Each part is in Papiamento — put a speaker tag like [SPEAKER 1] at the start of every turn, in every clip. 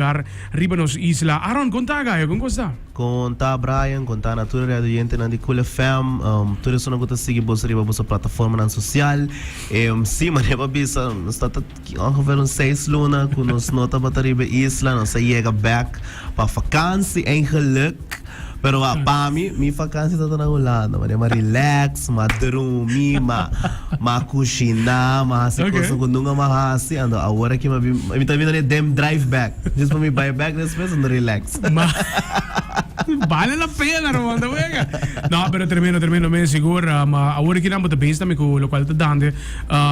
[SPEAKER 1] Lugar riba nos isla. Aaron, kon ta Gayo? Kon kos ta?
[SPEAKER 2] Kon ta Brian, kon ta na tur e radio oyentenan di Cool FM, tur esunnan ku ta sigui boso riba boso plataformanan sosial. Sí, manera bo a bisa, nos ta ta ongeveer un seis luna ku nos no tabata riba e isla, nos a yega bek pa vakansi eigenlijk. Pero a pa mi, mi vakantie ta na Hulanda. Manera m'a relax, m'a drumi, m'a m'a kushiná, m'a hasi
[SPEAKER 1] Okay.
[SPEAKER 2] kosnan ku nunka m'a hasi. Anto awor aki m'a bin, mi ta bini den drive back. Just pa mi bai back despues anto relax.
[SPEAKER 1] Ma Bale la pena, Roman, ta wega. No, pero tremendo, tremendo mes, sigur. Ma awor aki nan bo ta bezig tambe ku lokual ta dande.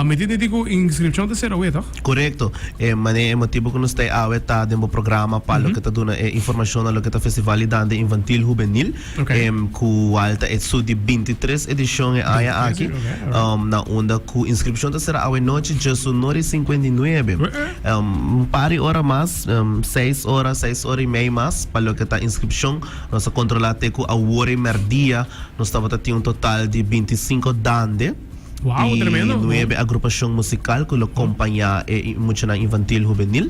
[SPEAKER 1] Mi tin di ku inskripshon ta sera awe, tòg?
[SPEAKER 2] Korekto. E manera e motibu ku nos ta e awe ta den bo programa pa loke ta duna e informashon na loke ta Festival di Dande Infantil Hubenil, kual ta e su di 23 edishon e aña aki, na unda ku inskripshon ta sera awe nochi djesu nori 59. Un par di ora mas, seis ora, seis ora i mei mas pa loke ta inskripshon. Nos a kontrolá te ku awor e mèrdia nos tabata tin un total di 25 dande.
[SPEAKER 1] Wow,
[SPEAKER 2] I
[SPEAKER 1] tremendo.
[SPEAKER 2] nuebe agrupashon musikal ku lo kompañá e muchanan infantil hubenil.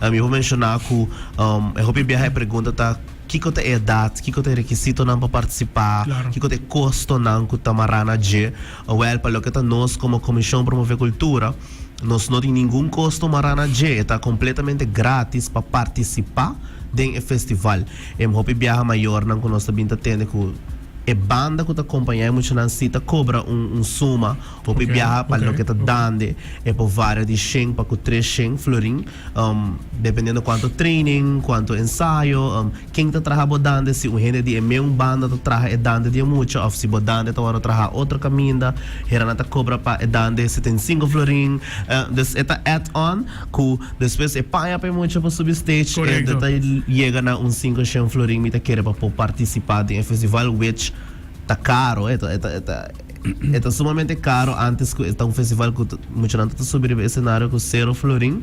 [SPEAKER 2] Mi por menshoná ku e hopi biaha e pregunta ta kiko ta e edat, kiko ta e rekisitonan pa partisipá,
[SPEAKER 1] Klaro.
[SPEAKER 2] kiko ta e kostonan ku ta mará na dje. Wèl, pa loke ta nos komo Komishon Promové Kultura, nos no tin ningun kosto mará na dje, e ta kompletamente grátis pa partisipá den e festival. E hopi biaha mayornan ku nos ta bin ta tende ku. E banda ku ta kompañá e muchanan si ta kobra un un suma hopi biaha pa loke ta dande e por varia di shen pa ku tres shen florin, dependiendo kuantu training, kuantu ensayo, ken ta traha bo dande, si un hende di e meun banda ta traha e dande di e mucha òf si bo dande ta wòrdu traha otro kaminda, heranan ta kobra pa e dande 75 florin. Dus e ta add on. Ku despues e paña pa e mucha pa subi stage e ta yega na un 500 florin mi ta kere pa por participa den e festival which ta caro e ta e ta e ta e ta sumamente caro antes ku e ta un festival ku muchanan ta subi riba escenario ku sero florin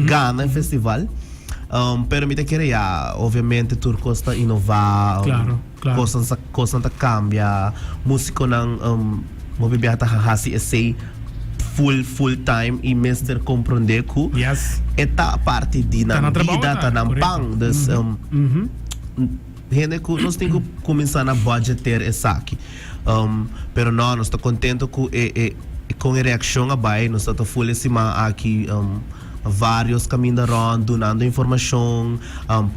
[SPEAKER 2] gana e festival pero mi ta kere ya obviamente tur kos ta inova kosnan sa kosnan ta kambia musikonan hopi biaha ta hasi esei full full time i mester komprondé ku e ta parti di nan bida ta nan pan dus hende ku nos tin ku kuminsá na budgeter esaki pero no nos ta kontento ku e e kon e reakshon a bai nos ta ta full e siman aki varios kaminda rònt dunando informashon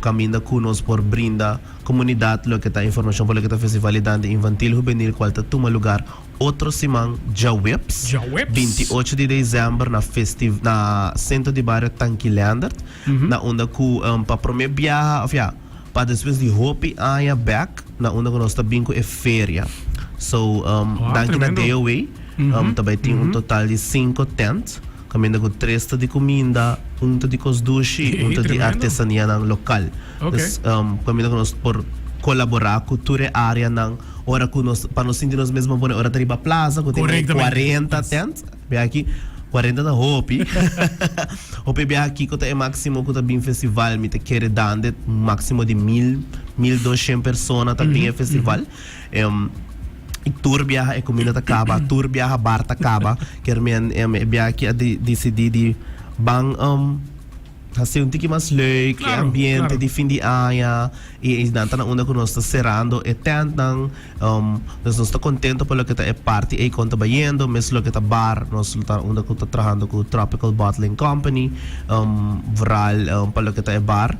[SPEAKER 2] kaminda ku nos por brinda Comunidad loke ta informacion pa loke ta Festival di Dande Infantil Hubenil cual ta tuma lugar otro siman djaweps,
[SPEAKER 1] Djaweps.
[SPEAKER 2] 28 di december na festi na Centro di Bario Tanki Leendert, na unda cu pa prome biaha of ya, pa despues di hopi aña bek na unda cu nos ta bin cu e feria. So,
[SPEAKER 1] Wow,
[SPEAKER 2] danki na
[SPEAKER 1] tremendo.
[SPEAKER 2] DOW, ta bay tin un total di cinco tent. Kaminda ku tres ta di kuminda, un ta di kos dushi i un ta di artesanianan lokal. Dus kaminda ku nos por kolaborá ku tur e áreanan ora ku nos pa nos sinti nos mes bon pone ora ta riba plaza ku tin 40 tent bia aki 40 ta hopi hopi bia aki ku ta e máksimo ku ta bin festival mi ta kere dande un máksimo di mil 1200 persona ta bin e festival. I tur biaha e kuminda ta kaba, tur biaha bar ta kaba. Kier men e biaha aki a disidí di ban hasi un tiki mas leuk, e ambiente di fin di aña. I nan ta na unda ku nos ta serando e tèntnan. Dus nos ta kontento pa loke ta e parti ei kon ta bayendo. Mes loke ta bar, nos lo ta unda ku ta trahando ku Tropical Bottling Company, vooral pa loke ta e bar.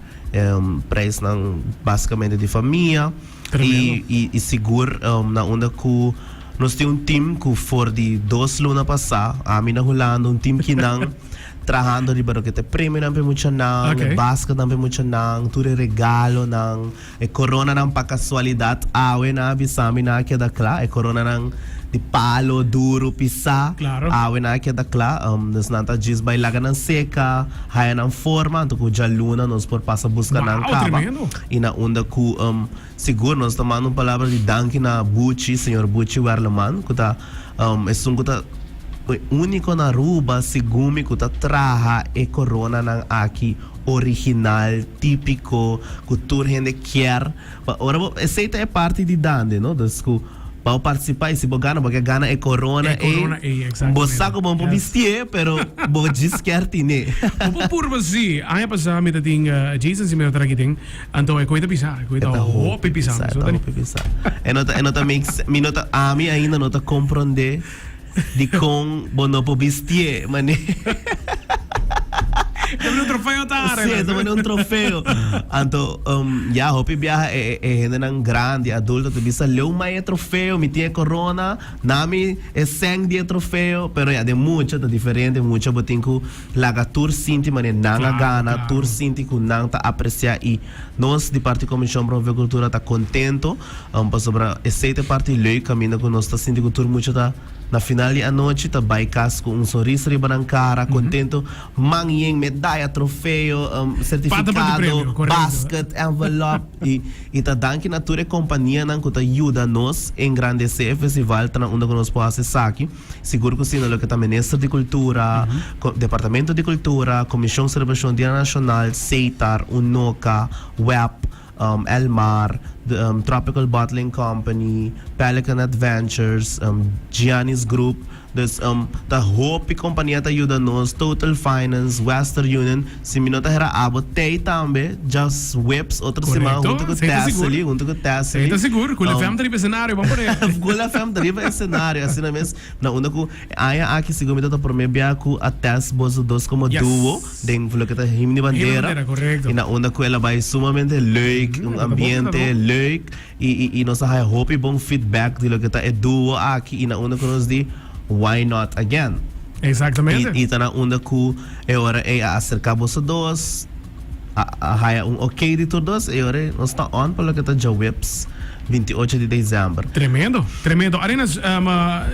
[SPEAKER 2] Prijsnan basikamente di famia.
[SPEAKER 1] Tremendo.
[SPEAKER 2] I, i, i sigur na unda ku nos tin un team ku for di dos luna pasá, ami na Hulanda, un team kinan trahando riba loke ta e premionan pa e muchanan, e basketnan pa e muchanan, tur e regalonan, e koronanan pa kasualidat awe nan a bisa mi nan a keda kla, e koronanan di palo duru pisá, awe nan a keda kla, dus nan ta djis bai laga nan seka, haya nan forma, anto ku djaluna nos por pasa buska nan
[SPEAKER 1] Wow,
[SPEAKER 2] kaba.
[SPEAKER 1] tremendo.
[SPEAKER 2] I na unda ku sigur nos ta manda un palabra di danki na Buchi, señor Buchi Werleman, ku ta esun ku ta e úniko na Aruba segun mi ku ta traha e koronanan aki original, típiko, ku tur hende kier. Pa ora bo, esei ta e parti di dande, no? Dus ku. Bo partisipá i si bo gana bo ke gana e korona
[SPEAKER 1] E korona ei,
[SPEAKER 2] ei. Bo sa ku bo no por
[SPEAKER 1] Yes.
[SPEAKER 2] bistié, pero bo djis kier tin'é.
[SPEAKER 1] Bo por purba sí. Aña pasá mi ta tin Jason si mi no ta aki den, anto e koi ta pisá, e koi
[SPEAKER 2] E
[SPEAKER 1] ta
[SPEAKER 2] ta
[SPEAKER 1] hopi
[SPEAKER 2] hopi
[SPEAKER 1] pisá.
[SPEAKER 2] pisá, e
[SPEAKER 1] So
[SPEAKER 2] ta
[SPEAKER 1] ta
[SPEAKER 2] hopi pisá. E no ta, e no ta make se, mi no ta, ami ainda no ta komprondé dikon bo no por bistié, manera.
[SPEAKER 1] Ta mane un trofeo ta
[SPEAKER 2] Sí,
[SPEAKER 1] Arenas.
[SPEAKER 2] ta mane un trofeo. Anto, um, ya, hopi biaha e, e, e hendenan grandi, adulto, ta bisa, Leu mai e trofeo, mi tin e corona, nami e seng di e trofeo. Pero ya, den mucha ta diferente, mucha bo tin ku laga tur sinti mane nan a
[SPEAKER 1] Claro,
[SPEAKER 2] gana,
[SPEAKER 1] claro.
[SPEAKER 2] tur sinti ku nan ta aprecia i nos di parti Comision Promove Cultura ta contento, um, pasobra esei ta e parti leuk kaminda ku nos ta sinti ku tur mucha ta na final di anochi ta bai kas ku un sonrisa riba nan kara, contento. Man yen medaya, trofeo,
[SPEAKER 1] Pata pa di
[SPEAKER 2] sertifikado,
[SPEAKER 1] premio, korekto.
[SPEAKER 2] basket, envelop i i ta danki na tur e kompanianan ku ta yuda nos engrandesé e festival ta na unda ku nos por hasi esaki. Sigur ku si na loke ta Minister di Kultura, Departamento di Kultura, Komishon Selebrashon Dia Nashonal, Setar, Unoca, web, Elmar, Tropical Bottling Company, Pelican Adventures, Giannis Group, dus ta hopi compania ta yuda nos, Total Finance, Western Union, si mi no ta hera abo tey tambe, Just Whips otro siman
[SPEAKER 1] Correcto,
[SPEAKER 2] hunto cu
[SPEAKER 1] esey ta sigur.
[SPEAKER 2] Tessely, hunto cu Tessely.
[SPEAKER 1] Esey ta sigur, Cool FM ta riba escenario, ban pone.
[SPEAKER 2] Cool FM ta riba escenario, asina mes, na unda cu e aña aki sigur mi ta ta prome bia cu a test boso dos como
[SPEAKER 1] Yes.
[SPEAKER 2] duo. Den loke ta Himno di
[SPEAKER 1] Himno di
[SPEAKER 2] Bandera.
[SPEAKER 1] Bandera, korekto.
[SPEAKER 2] I na unda ku el a bai sumamente leuk, un
[SPEAKER 1] ta bon, ta
[SPEAKER 2] ambiente
[SPEAKER 1] bon.
[SPEAKER 2] leuk. I, i, i nos a haya hopi bon feedback di loke ta e duo aki i na unda ku nos di, why not again?
[SPEAKER 1] Exactamente.
[SPEAKER 2] I, i ta na unda ku e ora ei a aserká boso dos, a, a haya un ok di tur dos, e ora ei nos ta on pa loke ta djaweps 28 di desèmber.
[SPEAKER 1] Tremendo, tremendo. Arenas, um,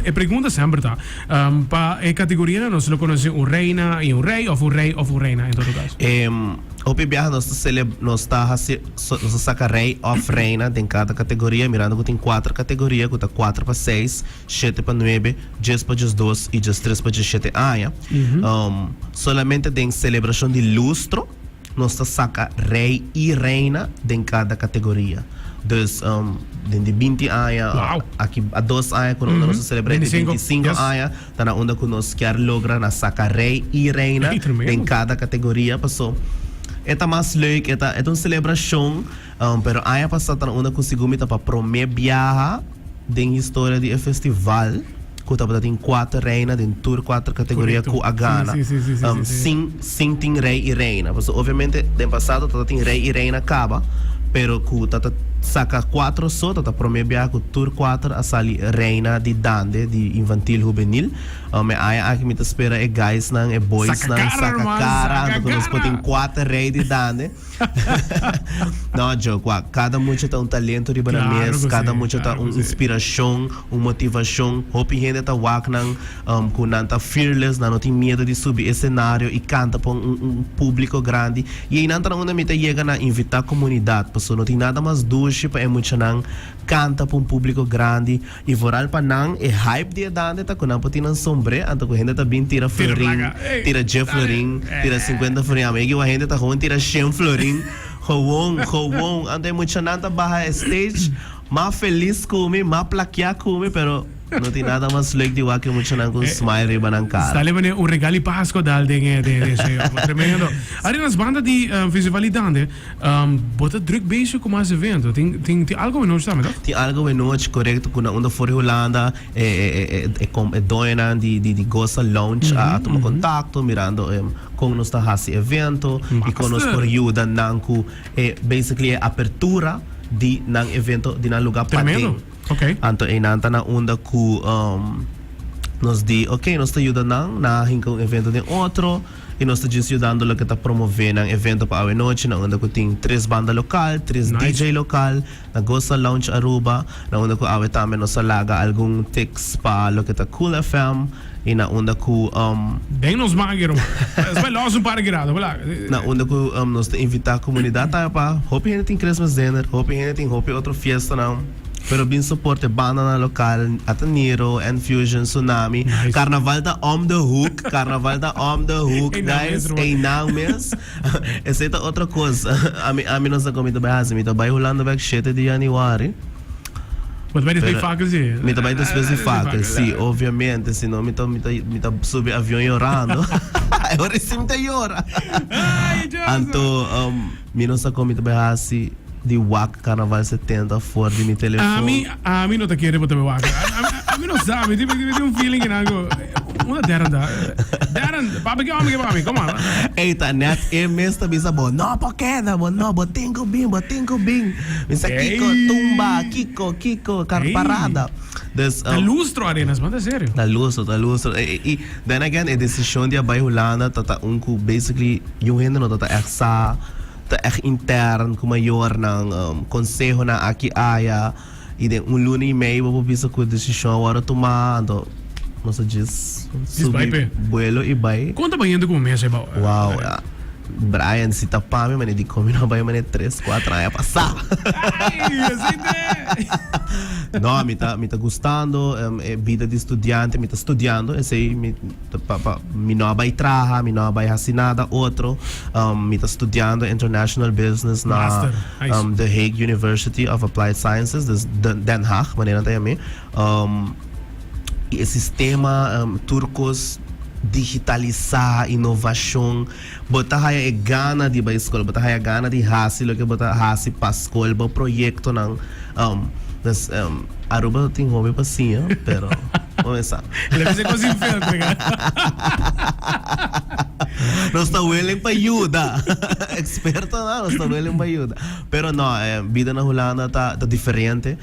[SPEAKER 1] e pregunta semper ta, um, pa e categorianan nos lo conoce un reina y un rey of un rey of un reina en todo caso?
[SPEAKER 2] Em, hopi biaha nos ta cele, nos ta haci, so, nos ta saca rey of reina den cada categoria, mirando cu tin cuater categoria cu ta cuater pa seis, shete pa nuebe, djes pa djesdos y djestres pa djesshete aña. Um, solamente den celebracion di lustro, Nos ta saca rey y reina den cada categoria. Dus den di binti aña,
[SPEAKER 1] Wow.
[SPEAKER 2] aki a dos aña cu unda nos a celebra di
[SPEAKER 1] 25,
[SPEAKER 2] 25
[SPEAKER 1] yes.
[SPEAKER 2] aña, ta na unda cu nos kier logra na saca rey y reina
[SPEAKER 1] Ey, tremendo.
[SPEAKER 2] den cada categoria. Paso e ta mas leuk, e ta e ta un celebracion, pero aña pasa ta na unda cu segun mi ta pa prome biaha den historia di e festival cu tabata tin cuater reina den tur cuater categoria
[SPEAKER 1] Correcto.
[SPEAKER 2] cu a gana.
[SPEAKER 1] Sí, sí, sí, sí, sí, sí.
[SPEAKER 2] Sin sin tin rey y reina. Pasobra obviamente den pasado tata tin rey y reina caba, pero cu tata saca cuatro so, tata prome biaha cu tur cuater a sali reina di dande di infantil hubenil. E aña aki mi ta spera e guysnan, e
[SPEAKER 1] Saca
[SPEAKER 2] boysnan
[SPEAKER 1] cara,
[SPEAKER 2] saca
[SPEAKER 1] ruman,
[SPEAKER 2] cara,
[SPEAKER 1] saca
[SPEAKER 2] anto cu nos por tin
[SPEAKER 1] cara.
[SPEAKER 2] cuater rey di dande. No joke, wak, cada mucha ta un talento riba nan
[SPEAKER 1] Claro
[SPEAKER 2] mes,
[SPEAKER 1] cu
[SPEAKER 2] cada
[SPEAKER 1] si,
[SPEAKER 2] mucha ta
[SPEAKER 1] claro
[SPEAKER 2] un
[SPEAKER 1] cu si.
[SPEAKER 2] inspiracion, un motivacion. Hopi hende ta wak nan cu nan ta fearless, nan no tin miedo di subi escenario y canta pa un un publico grandi. Y eynan ta na unda mi ta yega na invita comunidad, pasobra no tin nada mas dushi pa e muchanan canta pa un publico grandi. Y vooral pa nan, e hype di e dande ta cu nan por tin nan sombre, anto cu hende ta bin tira
[SPEAKER 1] Tira
[SPEAKER 2] florin,
[SPEAKER 1] placa. Ey,
[SPEAKER 2] tira dje
[SPEAKER 1] dale.
[SPEAKER 2] florin, tira cincuenta florin, ami ey hende ta gewoon tira shen florin, gewoon, gewoon. Anto e muchanan ta baha e stage, mas feliz cu mi, mas plakia cu mi, pero no tin nada mas leuk di wak e muchanan cu un smile riba nan cara.
[SPEAKER 1] Sale mane un regal di Pascua dal den e den e show. Tremendo. Arenas banda di festival di dande. Bo ta druk bezig ku mas evento. Tin tin tin algo menochi tambe, toch?
[SPEAKER 2] Tin algo menochi, korekto, ku na unda for di Hulanda e e e e doñonan di di di Goza Lounge a tuma kontakto mirando kon nos ta hasi evento i kon nos por yuda nan ku e basically e apertura di nan evento di nan luga paden.
[SPEAKER 1] Tremendo. Ok.
[SPEAKER 2] Anto einan ta na unda ku nos di ok nos ta yuda nan, nan a hinka un evento den otro. I nos ta djis yudando loke ta promové nan evento pa awenochi na unda ku tin tres banda lokal, tres
[SPEAKER 1] Nice.
[SPEAKER 2] DJ lokal, na Gosa Lounge Aruba, na unda ku awe tambe nos a laga algun tics pa loke ta Cool FM i na unda ku
[SPEAKER 1] Den nos manga ruman. Es bai los un par di grado, wala.
[SPEAKER 2] na unda ku nos ta invitá komunidat tambe pa hopi hende tin Christmas dinner, hopi hende tin hopi otro fiestanan. Pero bin soporte bandanan lokal, ata Niro, N-Fusion, Tsunami.
[SPEAKER 1] Nice.
[SPEAKER 2] Carnaval ta om de hoek, carnaval ta om de hoek,
[SPEAKER 1] Einan
[SPEAKER 2] guys.
[SPEAKER 1] mes, ruman.
[SPEAKER 2] Einan mes. Esei ta otro kos. Ami, ami no sa kon mi ta bai hasi. Mi ta bai Hulanda bek shete di januari.
[SPEAKER 1] Bo ta bai despues di fakkel si?
[SPEAKER 2] Mi ta bai despues di fakkel, si, obviamente, si no mi ta mi ta mi ta subi avion yorando. E ora si mi ta yora. Anto mi no sa kon mi ta bai hasi di wak Carnaval 70 for di mi telefon.
[SPEAKER 1] Ami, ami no ta kere bo ta bai wak. Ami no sa, mi tin mi tin un feeling kinan ku unda Darren ta? Darren, papia ke homi ke pa mi, come on.
[SPEAKER 2] Ey, ta net e mes ta bisa bo, no por keda, bo no, bo tin ku bin, bo tin ku bin. Mi sa kiko tumba, kiko, kiko, kar parada.
[SPEAKER 1] Dus, Ta lustro Arenas, man ta serio.
[SPEAKER 2] Ta lustro, ta lustro. I then again e desishon di a bai Hulanda ta ta un ku basically yu hende no ta ta ègt sa, ta ègt intern ku mayornan, konsehonan aki aya. I den un luna i mei bo por bisa ku e desishon a wòrdu tumá, anto nos a djis subi buelo i bai.
[SPEAKER 1] Kon ta bayendo ku bo mes ei bou?
[SPEAKER 2] Wow, Brian, si ta pa mi manera di komi no a bai manera tres, kuater aña pasá.
[SPEAKER 1] Ai, así te!
[SPEAKER 2] No, mi ta, mi ta gustando e bida di studiante, mi ta studiando, esei mi pa, pa, mi no a bai traha, mi no a bai hasi nada otro. Mi ta studiando International Business na
[SPEAKER 1] Master, nice.
[SPEAKER 2] The Hague University of Applied Sciences, dus Den Haag, manera nan ta yam'é. I e sistema tur kos digitalisá, inovashon. Bo ta haya e gana di bai skol, bo ta haya gana di hasi loke bo ta hasi pa skol, bo proyektonan. Dus Aruba tin hopi pa siña, pero bo mes sa.
[SPEAKER 1] El a bisa kos sin filter, ka.
[SPEAKER 2] Nos ta willing pa yuda. Ekspertonan, nos ta willing pa yuda. Pero no, bida na Hulanda ta diferente.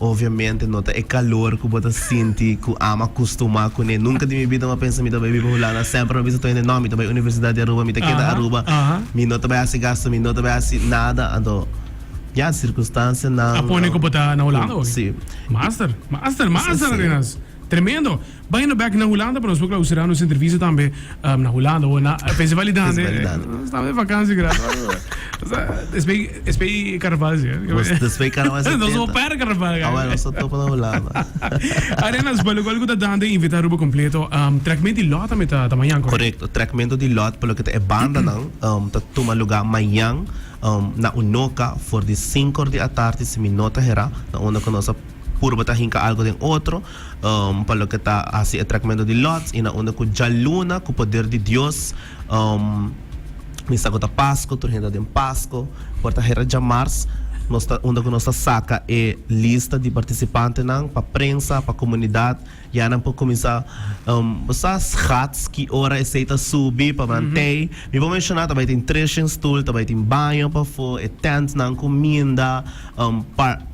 [SPEAKER 2] Obviamente no ta e calor cu bo ta sinti cu amo a custuma cune. Nunca di mi bida mi a pensa mi ta bay biba Hulanda. Semper mi a bisa tur hende, no, mi ta bay Universidad di Aruba, mi ta keda Aruba. Mi no ta bay haci gasto, mi no ta bay haci nada. Anto, ya, circunstancianan.
[SPEAKER 1] A pone cu bo ta na Hulanda hoy?
[SPEAKER 2] Si.
[SPEAKER 1] Master, master, master Arenas. Tremendo. Bayendo bek na Hulanda pa nos por clausura nos entrevista tambe na Hulanda o na Festival di Dande.
[SPEAKER 2] Festival di Dande.
[SPEAKER 1] Nos ta den vakantie gratis. Despues despues carnaval si.
[SPEAKER 2] Despues carnaval si.
[SPEAKER 1] Nos por perde carnaval.
[SPEAKER 2] Ah bueno, nos ta topa na Hulanda.
[SPEAKER 1] Arenas, pa locual cu ta Dande invita Aruba completo. Trekmento di lot tambe ta mañan,
[SPEAKER 2] correcto?
[SPEAKER 1] Correcto.
[SPEAKER 2] Trekmento di lot pa loke ta e bandanan ta tuma lugar mañan na Unoca for di cinco or di atardi si mi no ta hera na unda cu nos a purba ta hinca algo den otro. Pa loke ta hasi e trekmento di lots i na unda ku djaluna ku poder di Dios mi sa ku ta Pasko tur hende ta den Pasko por ta hera djamars nos ta unda ku nos ta saka e lista di partisipantenan pa prensa pa komunidat ya nan por kuminsá bo sa schats ki ora esei ta subi pa mantei mi por menshoná ta bai tin treshen stul ta bai tin baño pafó e tentnan kuminda.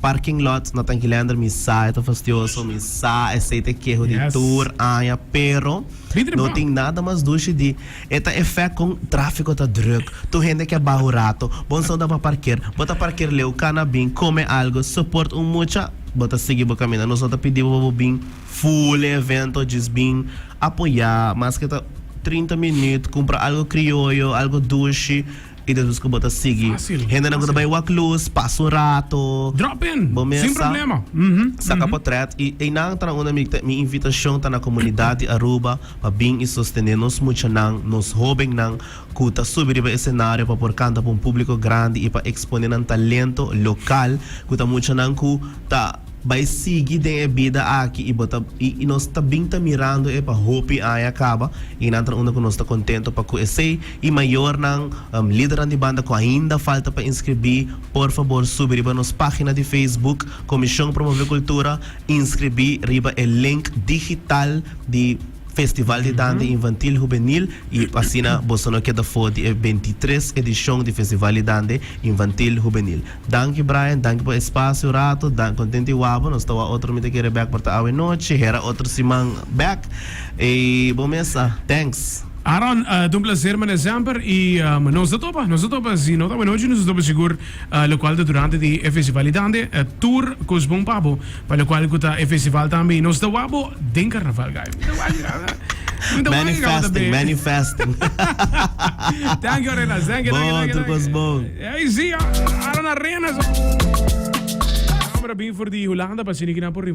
[SPEAKER 2] Parking lot na Tankilander mi sa e ta fastioso, mi sa esey ta e keho di tur aña, pero no tin nada mas dushi di e ta efect con trafico ta druk, tur hende ke baha un rato, bo no sa unda pa parker, bo ta parker leu, cana bin, come algo, support un mucha, bo ta sigui bo caminda, nos no ta pidi bo pa bo bin full e evento, djis bin apoya, maske ta 30 minuut, cumpra algo crioyo, algo dushi. I despues ku bo ta sigui hendenan ku ta bai wak lus, pasa un rato.
[SPEAKER 1] Drop in!
[SPEAKER 2] Bo
[SPEAKER 1] Sin
[SPEAKER 2] mesa
[SPEAKER 1] problema.
[SPEAKER 2] saka potret. I einan ta na unda mi ta mi invitashon ta na komunidat di Aruba pa bin i sostené nos muchanan, nos hóbennan ku ta subi riba esenario pa por kanta pa un públiko grandi i pa eksponé nan talento lokal ku ta muchanan ku ta Bai sigui den e bida aki i bo ta i nos ta bin ta mirando e pa hopi aña kaba i nan ta unda ku nos ta kontento pa ku esei i mayornan, lidernan di banda ku ainda falta pa inskribí por fabor subi riba nos página di Facebook Komishon Promove Kultura inskribí riba e link digital di Festival di Dande Infantil Hubenil i asina boso no keda for di e 23 edishon di Festival di Dande Infantil Hubenil. Danki Brian, danki pa espacio rato, dan contento y wabo, nos ta wak otro mi ta kere bek por ta awe nochi, hera otro siman bek, y bo mesa, thanks.
[SPEAKER 1] Aaron, ta un placer mane semper y nos ta topa, nos ta topa, si no ta awe nochi nos ta topa sigur locual ta durante di e festival y tande tur cos bon pa bo pa locual cu ta e festival tambe y nos ta wak bo den carnaval guy. Mi ta wak mi ta wak
[SPEAKER 2] Manifesting, manifesting.
[SPEAKER 1] Thank you Arenas, thank you, thank you,
[SPEAKER 2] Bon,
[SPEAKER 1] thank you,
[SPEAKER 2] tur
[SPEAKER 1] thank you.
[SPEAKER 2] cos bon.
[SPEAKER 1] Ey si, Aaron Arenas. Hombre bin for di Hulanda pa asina ki nan por.